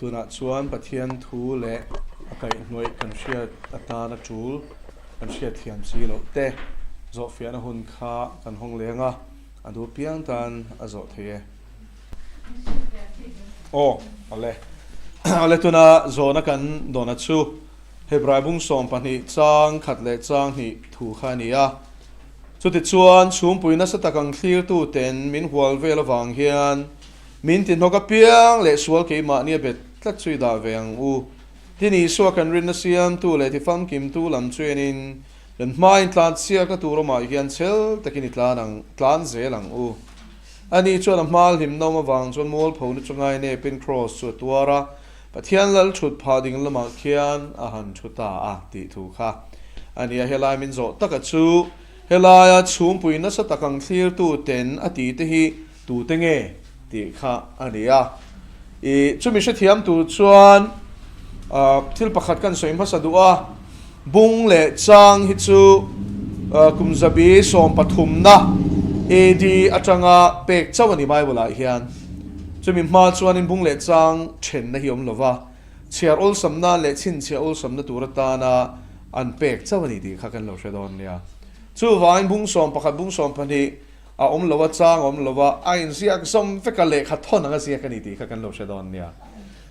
Tunah chuan Pathian thu leh a kaihhnawih kan hriat atana tul kan hriat thiam si loh te zawhfiahna hun kha kan hawng leng a, a duh piang tan a zawh thei e. Aw, awle. Awle tuna zawhna kan dawna chu Hebrai bung 12 chang khat leh chang hnih thu kha a ni a. Chutichuan chhumpui nasa tak ang thlirtuten min hual vel avang hian Min ti hnawk apiang leh sual keimahni a bet tlat chu i dah ve ang u. Tin Isua kan rinna siamtu leh tifamkimtu lam chuanin kan hmain tlan chhiakna tur awmah hian chhel takin i tlan ang, tlan zel ang u. Ani chuan a hma hlimna awm avang chuan mualphona chu ngainepin Kraws chu a tuar a, Pathian lal thut phah ding lamah khian a han thu ta a tih thu kha a ni a. Helai min zawh taka chu helaia chhumpui nasa tak ang thlirtu ten a tih te hi Tute nge tih kha a ni a. I chumi hrethiam tur chuan thil pakhat kan sawi hmasa duh a, bung leh chang hi chu kum zabi sawmpathumna AD atanga pek chauh a ni Bible-ah hian. Chumi hma chuanin bung leh chang thenna hi awm lo va, chhiar awlsamna leh chhinchhiah awlsamna tur atana an pek chauh a ni tih kha kan lo hre dawn nia. Chuvangin bung sawmpakhat, bung sawmpahnih, A awm lo a, chang a awm lo a, a inziak zawm vek a, lehkha thawn anga ziak a ni tih kha kan lo hre dawn nia.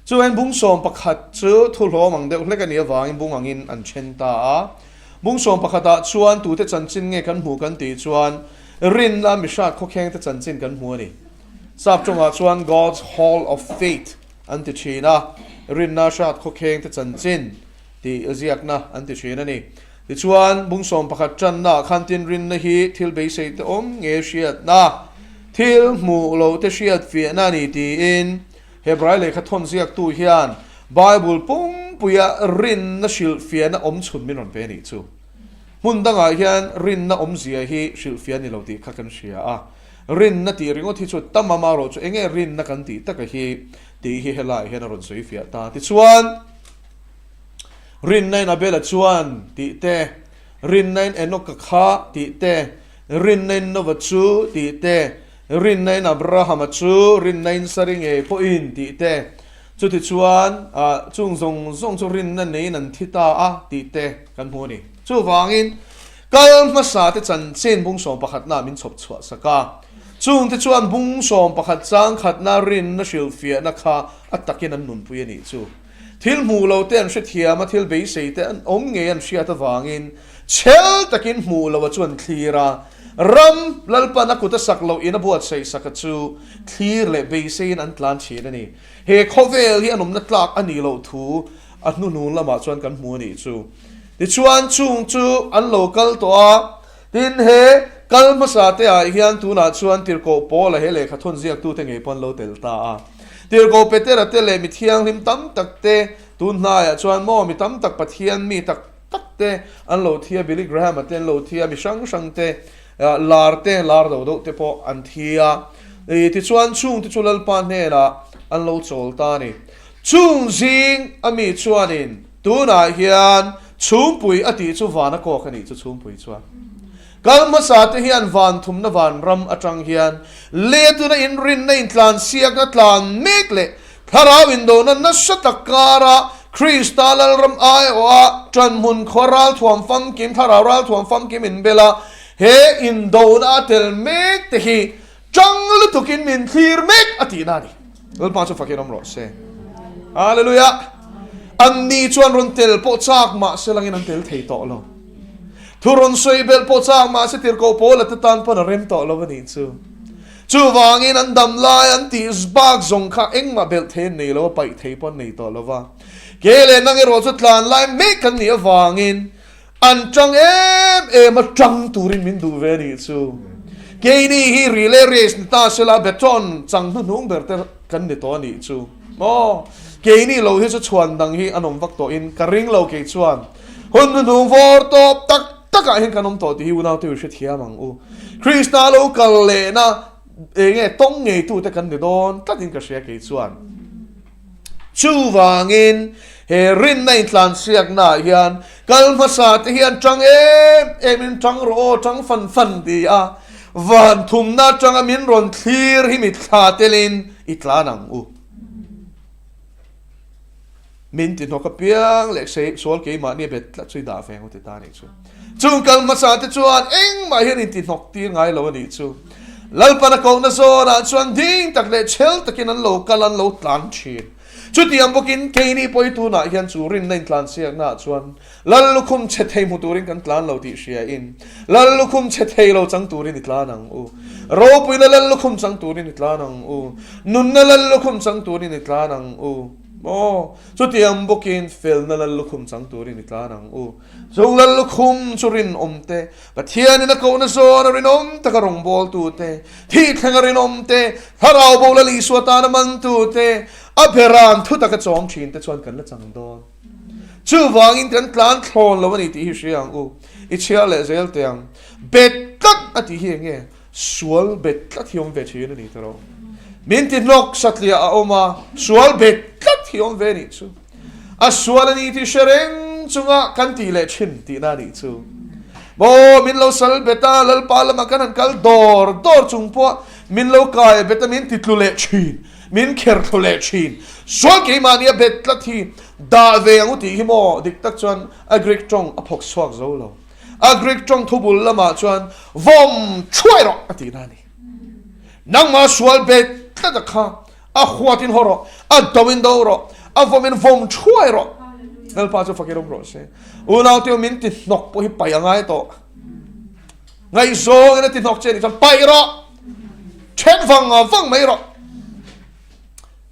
Chuan bung 11 chu thuhlawm ang deuh hlek a nih avangin bung angin an then ta a. Bung 11 ah chuan tute chanchin nge kan hmuh kan tih chuan rinna mihrat khawkheng te chanchin kan hmu a ni. Sap tawngah chuan God's Hall of Faith an ti thin a, rinna hrat khawkheng te chanchin tih ziakna an ti thin a ni. Tichuan, bung 11 tannaah khan tinrinna hi thil beisei te awm nge hriatna, thil hmuh lo te hriat fiahna a ni tiin Hebrai lehkha thawn ziaktu hian Bible pumpuia rinna hrilhfiahna awm chhun min rawn pe a nih chu. Hmun dangah hian rinna awmzia hi hrilhfiah a ni lo tih kha kan hria a. Rinna tih ringawt hi chu tam amarawh chu enge rinna kan tih taka hi tih hi helaiah hian a rawn sawi fiah ta. Tichuan. Rinna in Abela chuan tih te, rinna in Enoka kha tih te, rinna in Nova chu tih te, rinna in Abrahama chu, rinna in Sari ngei pawhin tih te, chutichuan chung zawng zawng chu rinna neiin an thi ta a tih te kan hmu a ni. Chuvangin, kal hmasa te chanchin bung 11 ah min chhawp chhuah sak a, chungte chuan bung 11 chang khatna rinna hrilhfiahna kha a takin an nunpui a nih chu. Thil hmuh lo te an hrethiam a, thil beisei te an awm ngei an hriat avangin chhel takin hmuh lo a chu an thlir a. Ram Lalpan a kut a sak loh in a buatsaih sak a chu thlir leh beiseiin an tlan thin a ni. He khawvel hi an awmna tlak a nih loh thu a hnuhnung lamah chuan kan hmu a nih chu. Tichuan chung chu an lo kal tawh a, tin he kal hmasa te ah hian tunah chuan Tirhkoh Paula he lehkha thawn ziaktute ngei pawh an lo tel ta a. Tirhkoh Petera te leh mi thianghlim tam tak te tun hnaiah chuan maw mi tam tak Pathian mi tak tak te an lo thi a, Billy Graham-a te an lo thi a, mi hrang hrang te lar te lar do deuh te pawh an thi a. Tichuan chung te chu Lalpa hnenah an lo chawl ta a ni. Chung zing a mi chuanin tunah hian chhumpui a tih chu van a kawk a nih chu chhumpui chuan. Kal hmasa te hian van thumna van ram atang hian letuna inrinna intlansiakna tlan mek leh thlarau indona nasa tak kara Krista Lalram aiawha tanhmun khua ralthuam famkim thlarau ralthuam famkim inbel a he indona a tel mek te hi tang lutukin min thlir mek a tihna a ni. Lalpa chu fakin awm rawh se. Hallelujah! Anni chuan rawn tel pawh chak mah se langin an tel thei tawh lo. Thu rawn sawi belh pawh chak mah se tirhkoh Paula te tan pawn a rem tawh lo a nih chu. Chuvangin an dam lai an tih bak zawng kha engmah belh thei an nei lo a, paih thei pawh an nei tawh lo va. Ke leh nang erawh chu tlan lai mek kan nih avangin an tang em em a, tang turin min duh ve a nih chu. Keini hi relay race ni ta sela baton chang hnuhnung ber te kan ni tawh a nih chu. Maw? Keini lo hi chu chhuan dang hi an awm vak tawhin ka ring lo kei chuan. Hun hnuhnung vawr tawp tak takah hian kan awm tawh tih hi unaute u hrethiam ang u. Krista lo kal lehna eng nge tawng ngeitute kan ni dawn tlatin ka hria kei chuan. Chuvangin he rinna intlansiaknaah hian kal hmasa te hian tang em em in tang rawh aw, tang fan fan ti a, van thumna atanga min rawn thlir hi mitthla telin i tlan ang u. Min ti hnawk apiang leh sei sual keimahni a bet tlat chu i dah ve ang u ti ta a nih chu. Chung kal hmasa te chuan engmah hian in ti hnawk tir ngai lo a nih chu. Lalpan a kohna zawnah chuan ding tak leh chhel takin an lo kal an lo tlan thin. Chutiang bawkin keini pawh i tunah hian chu rinna intlansiakna ah chuan Lal lukhum chhe thei hmu turin kan tlan lo tih hria in Lal lukhum chhe thei lo chang turin i tlan ang u. Ropuina Lal lukhum chang turin i tlan ang u. Nunna Lal lukhum chang turin i tlan ang u. Maw? Chutiang bawkin felna Lal lukhum chang turin i tlan ang u. Chung Lal lukhum chu rinawm te, Pathianin a kohna zawn a rinawm taka rawngbawltu te, thih thleng a rinawm te, Thlarau bo Lal Isua tana mantu te, a beran thu taka chawm thin te chuan kan la chang dawn. Chuvangin kan tlan thlawn lo a ni tih hi hria ang u. I chhiar leh zel teh ang. Bet tlat a tih hi eng nge? Sual bet tlat hi awm ve thin a ni tawh. Min ti hnawk satliah a awm a, sual bet tlat hi awm ve a nih chu. A sual a ni tih hre reng chunga kan tih leh thin tihna a nih chu. Maw min lo sal bet a, Lalpa lamah kan han kal dawr dawr chung pawh min lo kai bet a, min ti tlu leh thin, min kher thlu leh thin. Sual keimahni a bet tlat hi dah ve ang u tih hi maw dik tak chuan a Greek tawng a phawk chhuak zo lo. A Greek tawng thubul lamah chuan vawm thuai rawh a tihna a ni. Nangmah sual bet tlat a kha a huatin haw rawh, a doin do rawh, a vawmin vawm thuai rawh. Lalpa chu fakin awm rawh se. Unaute min ti hnawk pawh hi paih a ngai tawh. Ngaihzawngin a ti hnawk che ni chuan paih rawh. Then vang vang mai rawh.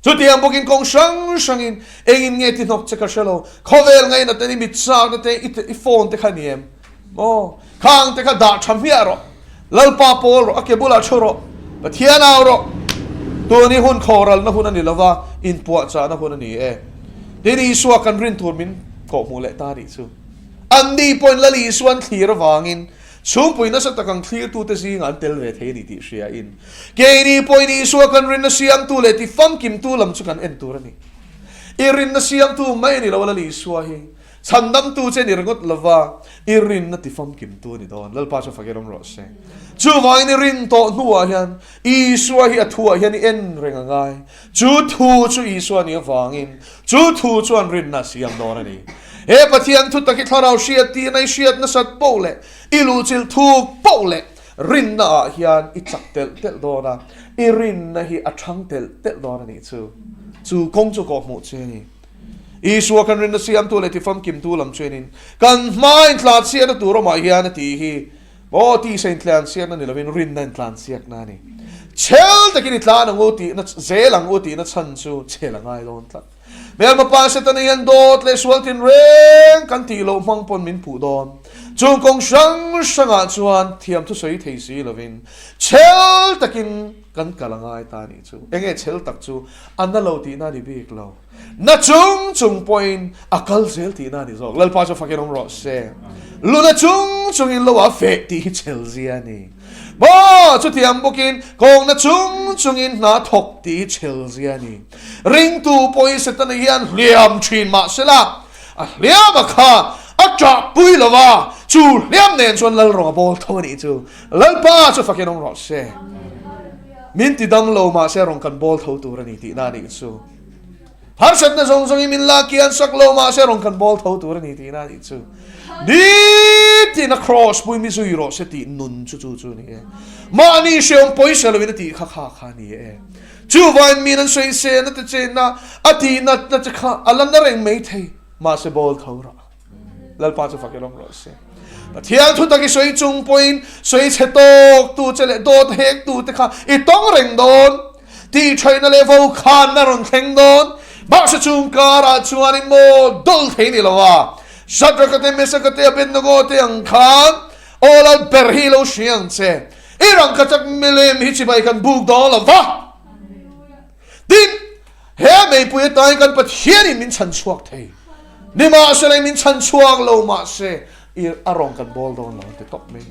Chutiang bawkin kawng hrang hrangin engin nge ti hnawk che ka hre lo. Khawvel ngaihna te ni mit chakna te i phone te kha ni em? Aw, khang te kha dah tha hmiah rawh. Lalpa pawl rawh, a ke bulah thu rawh. Pathian au rawh. Tun hi hun khawralna hun a ni lova, inpuahchahna hun a ni e. Tin, Isua kan rin tur min kawhhmuh leh ta a nih chu. Anni pawhin Lal Isua an thlir avangin chhungpui nasa tak ang thlirtute zingah an tel ve thei a ni tih hriain, keini pawhin Isua kan rinna siamtu leh tifamkimtu lam chu kan en tur a ni. I rinna siamtu mai a ni lo a Lal Isua hi. Chhandamtu che ni ringawt lova i rinna tifamkimtu a ni dawn. Lalpa chu fakin awm rawh se. Chuvangin i rin tawh hnuah hian Isua hi a thuah hian i en reng a ngai. Chu thu chu Isua nih avangin chu thu chuan rinna a siam dawn a ni. He Pathian thu tak hi thlarau hriat tihna i hriat nasat poh leh i luhchilh thuk poh leh rinna ah hian i chak telh telh dawn a, i rinna hi a thang telh telh dawn a nih chu. Chu kawng chu kawhhmuh che a ni. Isua kan rinna siamtu leh tifamkimtu lam chuanin kan hma intlansiakna tur awmah hian a tih hi aw tisa intlansiakna ni lovin rinna intlansiakna a ni. Chhel takin i tlan ang u tihna zel ang u tihna chhan chu chhel a ngai dawn tlat. Hmelma pa Setana hian dawt leh sual tinreng kan tih loh hmang pawn min puh dawn. Chung kawng hrang hrangah chuan thiam thusawi thei si lovin chhel takin kan kal a ngai ta a nih chu. Enge chhel tak chu a na lo tihna a ni bik lo. Na chung chung pawhin a kal zel tihna a ni zawk. Lalpa chu fakin awm rawh se. Luna chung chungin lo a feh tih hi chhel zia a ni. Maw chutiang bawkin kawngna chung chungin hna thawk tih hi chhel zia a ni. Ringtu pawhin Setana hian hliam thin mah sela, a hliam a kha a ṭahpui lo va, chu hliam nen chuan Lal rawng a bawl tho a nih chu. Lalpa chu fakin awm rawh se. Min ti dam lo mah se rawng kan bawl tho tur a ni tihna a nih chu. Harsatna zawng zawngin min la kian sak lo mah se rawng kan bawl tho tur a ni tihna a nih chu. Nitin a kraws pui mi zui rawh se tih nun chu chu chu a ni e. Mahni hreawm pawisa loin a tih kha kha kha a ni e. Chuvain min an sawisel na te chenna a tihnatna che kha a la na reng mai thei mahse bawl tho rawh. Lalpa chu fak ilawm rawh se. Pathian thu tak i sawi chung pawhin sawi chhe tawk tu che leh dawt hek tu te kha i tawng reng dawn. Tih thaihna leh vo khanna rawn thleng dawn. Mahse chung karah chuanin maw dawlh thei ni lo a. Shadrach-a te, Meshach-a te, Abednego te ang khan aw lal ber hi lo hria ang che. I rangkachak milem hi chibai kan buk dawn lo va. Tin, he meipui atan kan Pathianin min chhan chhuak thei. Nimahsela min chhan chhuak lo mahse i a rawng kan bawl dawn lo an ti tawp mai.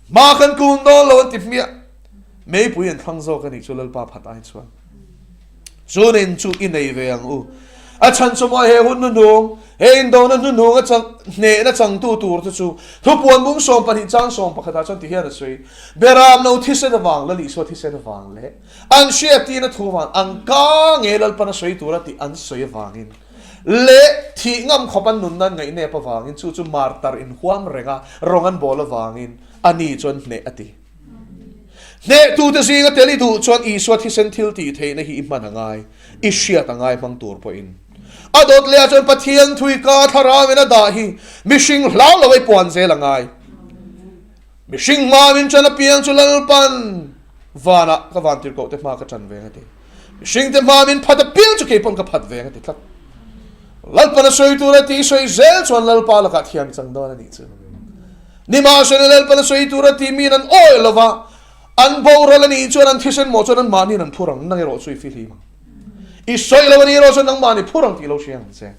Hma kan kun dawn lo an ti hmiah. Meipui an thlang zawk a nih chu Lalpa phat ai chuan. Chunin chu i nei ve ang u. A chhan chu maw he hun hnuhnung, he indona hnuhnung a chang, hnehna changtu tur te chu thupuan bung 12 chang 11 ah chuan ti hian a sawi. Beram lo thisen avang, Lal Isua thisen avang leh An hriattina thu vang, an ka nge Lalpan a sawi tura tih an sawi avangin. Leh thih ngam khawp an nunna an ngaihnep avangin chu chu martar inhuam renga rawng an bawl avangin a ni chuan hneh a ti. Hnehtute zinga tel i duh chuan Isua thisen thil tih theihna hi i hman a ngai, i hriat a ngai hmang tur pawhin. A dawt lehah chuan Pathian thuika thlarauin a dah hi mihring hlau lo a i puan zel a ngai. Mihring hma min ṭan apiang chu Lalpan vanah ka vantirhkoh te hma ka ṭan veng a ti. Mihring te hma min phat apiang chu kei pawn ka phat veng a ti tlat. Lalpan a sawi tur a tih sawi zel chuan Lalpa lakah thiam chang dawn a nih chu. Nimahsela Lalpan a sawi tur a tih miin an awih lo va, an boral a nih chuan an thisen mawh chuan anmahniin an phur ang, nang erawh chu i fihlim ang. I sawi lo a nih erawh chuan nangmahni phur ang tih lo hria ang che.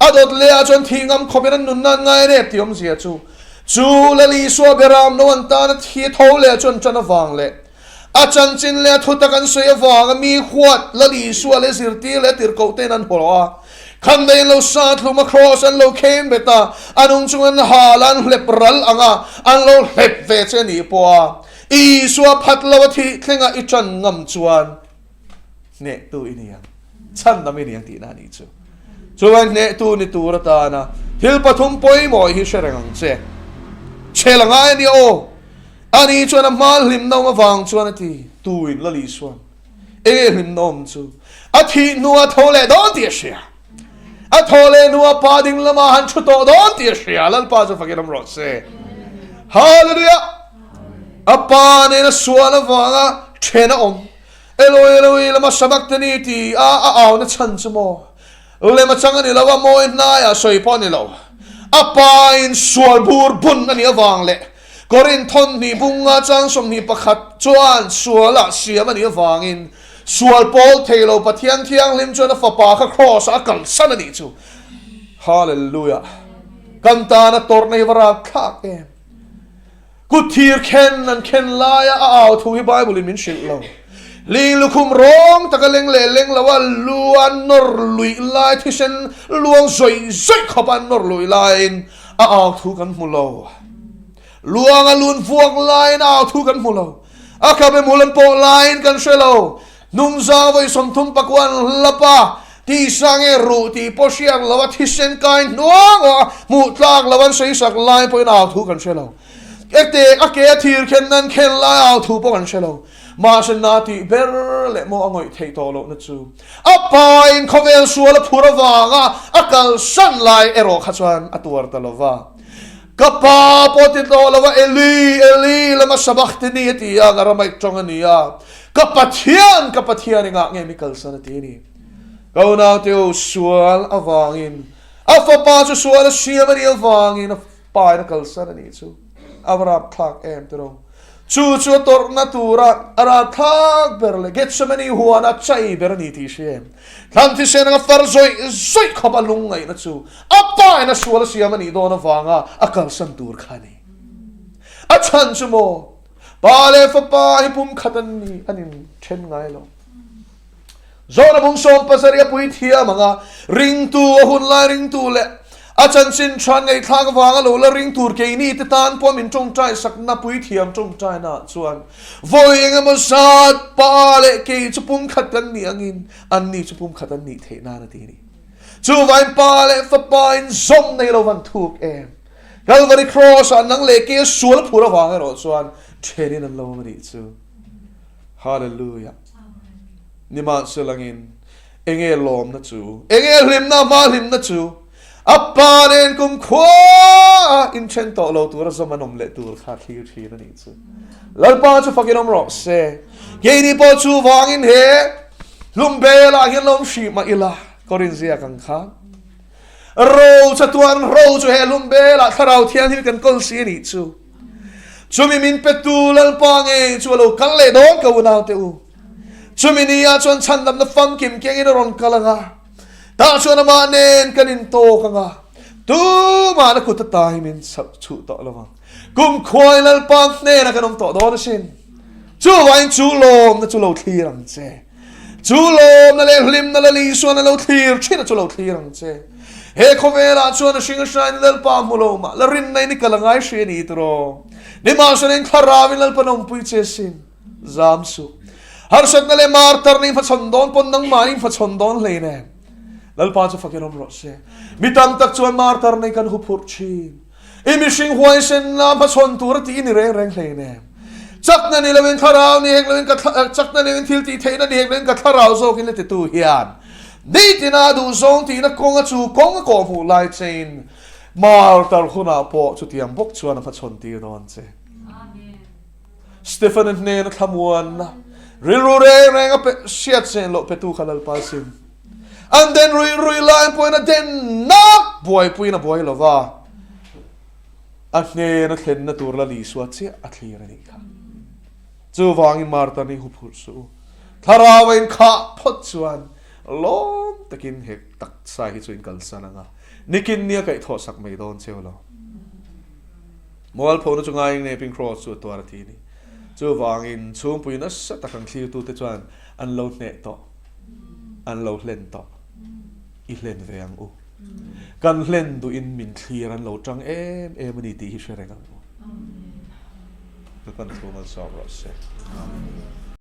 A dawt leh ah chuan thih ngam khawpin an nunna an ngai rep tih awmzia chu chu Lal Isua Beram no an tana thi tho leh chu an ṭan avang leh a chanchin leh a thutak an sawi avanga mi huat Lal Isua leh zirtir leh tirhkoh te'n an hawlh a. Khandai an lo sa thlum a, kraws an lo khem bet a, a nung chung an hal a, an hlep ral ang a, an lo hlep ve che nih pawh a, Isua phat lo a thih thlengah i ṭan ngam chuan hnehtu i ni ang, chhandam i ni ang tihna a nih chu. Chuan hnehtu ni tur atana thil pathum pawimawh hi hre reng ang che. Chhel a ngai a nia aw. Ani chuan a hma hlimna awm avang chuan a ti, Tuin Lal Isuan enge hlimna awm chu a thih hnuah tho leh dawn tih a hria. A thaw leh hnuah pa ding lamah han thu tawh dawn tih a hria. Lalpa chu fakin awm rawh se. Hallelujah! A pa nena sual avanga then a awm. Eloi, Eloi, lama sabachthani ti a a auna chhan chu maw? Lem a chang a ni lo a, mawi hnaiah sawi pawh a ni lo. A pa in sual bur bun a nih avang leh Korinth thawnhnih bunga chang 21 chuan sualah siam a nih avangin sual pawl thei lo Pathian Thianghlim chuan a fapa kha kraws ah a kalsan a nih chu. Hallelujah! Kan tana tawrhna hi va rakthlak em! Kut thir khen an khen laia a au thu hi Bible in min hrilh lo. Ling lukhum rawng taka leng leh leng lo a lu a nawr luih lai thisen luang zawih zawih khawp a nawr luih laiin a au thu kan hmu lo. Luang a lun vuak laiin a au thu kan hmu lo. A khabe hmul an pawh laiin kan hre lo. Hnungzang vawi 34 an hlap a, tisa nge ruh tih pawh hriat lo a thisen kai hnuang a hmuh tlak lo an sawisak lai pawhin au thu kan hre lo. Ete a ke a thir khen nan khen lai au thu pawh kan hre lo. Mahse na tih ber leh maw a ngawih theih tawh lohna chu a pain khawvel sual a phur avanga a kalsan lai erawh kha chuan a tuar ta lo va. Ka pa pawh ti tawh lo a, Eli, Eli, lama sabachthani a ti a, ka ramaih tawng a ni a. Ka Pathian, ka Pathian engah nge mi kalsan a ti a ni. Ka unaute u, sual avangin, a fapa chu sual a siam a nih avangin a pain a kalsan a nih chu. A va rapthlak em tiraw? Chu chu a tawrhna tura a rapthlak ber leh Gethsemane huana chai ber a ni tih hria em? Thlan thisen anga far zawih zawih khawp a lungngaihna chu a pain a sual a siam a nih dawn avanga a kalsan tur kha a ni. A chhan chu maw? Pa leh fapa hi pumkhat an ni, an inthen ngai lo. Zawhna bung 70 a pui thiam ang a, ringtu a hun lai ringtu leh a chanchin tha ngaihthlak avanga lo la ring tur keini te tan pawh min tawngtai sakna pui thiam tawngtaina ah chuan vawi eng emaw zat pa leh kei chu pumkhat kan nih angin anni chu pumkhat an nih theih nan a ti a ni. Chuvain pa leh fapa in zawm nei lo van thuk em. Calvary Cross ah nang leh kei a sual a phur avang erawh chuan thenin an lo awm a nih chu. Hallelujah. Nimahselangin, enge lawmna chu? Enge hlimna hma hlimna chu? A pa nen kumkhua a inthen tawh lo tura zawm an awm leh tur kha thlir thin a nih chu. Lalpa chu fakin awm rawh se. Keini pawh chu vangin he hlum belah hian lo awm hrih mah ila, Korin ziak ang khan. Ro chatuan ro chu he hlum belah Thlarau Thianghlim kan kawl si a nih chu. Chumi min petu Lalpa ngei chu a lo kal leh dawn ka unaute u. Chumi ni ah chuan chhandamna famkim kengin a rawn kal ang a, tah chuan amah nen kan intawk ang a, tumah na kut ata hi min chhuh tawh lo vang. Kumkhuai Lalpa hnenah kan awm tawh dawn asin. Chuvangin chu lawmna chu lo thlir ang che. Chu lawmna leh hlimna Lal Isuan a lo thlir thin a chu lo thlir ang che. He khawvelah chuan a hring a hrain Lalpa hmu lo mah la rinna in i kal a ngai hri a ni tiraw. Nimahsela in thlarau in Lalpa nawmpui che sin. Zam suh. Harsatna leh martar nih hmachhawn dawn pawn nangmah in hmachhawn dawn hlei nen. Lalpa chu fakin awm rawh se. Mi tam tak chuan martar nei kan huphurh thin. I mihring huaisenna hmachhawn tur a tih i ni reng reng hleinem. Chakna ni loin thlarau ni hek loin ka chakna ni loin thil tih theihna ni hek loin ka thlarau zawkin la titu hian nitina duhzawng tihna kawnga chu kawng a kawhhmuh lai chein martar hunah pawh chutiang bawk chuan a hmachhawn tir dawn che. Stefan-a hnena thlamuanna rilru reng reng a pe hriat chen loh petu kha Lalpa sin. An den ruih ruih lai pawhin a den nak buaipuiin a buai lo va, a hnena thlenna tur Lal Isua chiah a thlir a nih kha. Chuvangin Martha nih huphurh suh u. Thlarau a inkhah phawt chuan lawm takin he taksa hi chu in kalsan ang a, nikin nia kaihthawhsak mai dawn cheu lo. Mualphona chu ngaiin nepin Kraws chu a tuar a thi a ni. Chuvangin chhungpui nasa tak ang thlirtute chuan an lo hneh tawh, an lo hlen tawh. I hlen ve ang u. Kan hlen duhin min thlir an lo tang em em a ni tih hi hre reng ang u. Lalpan thu malsawm rawh se. Amen.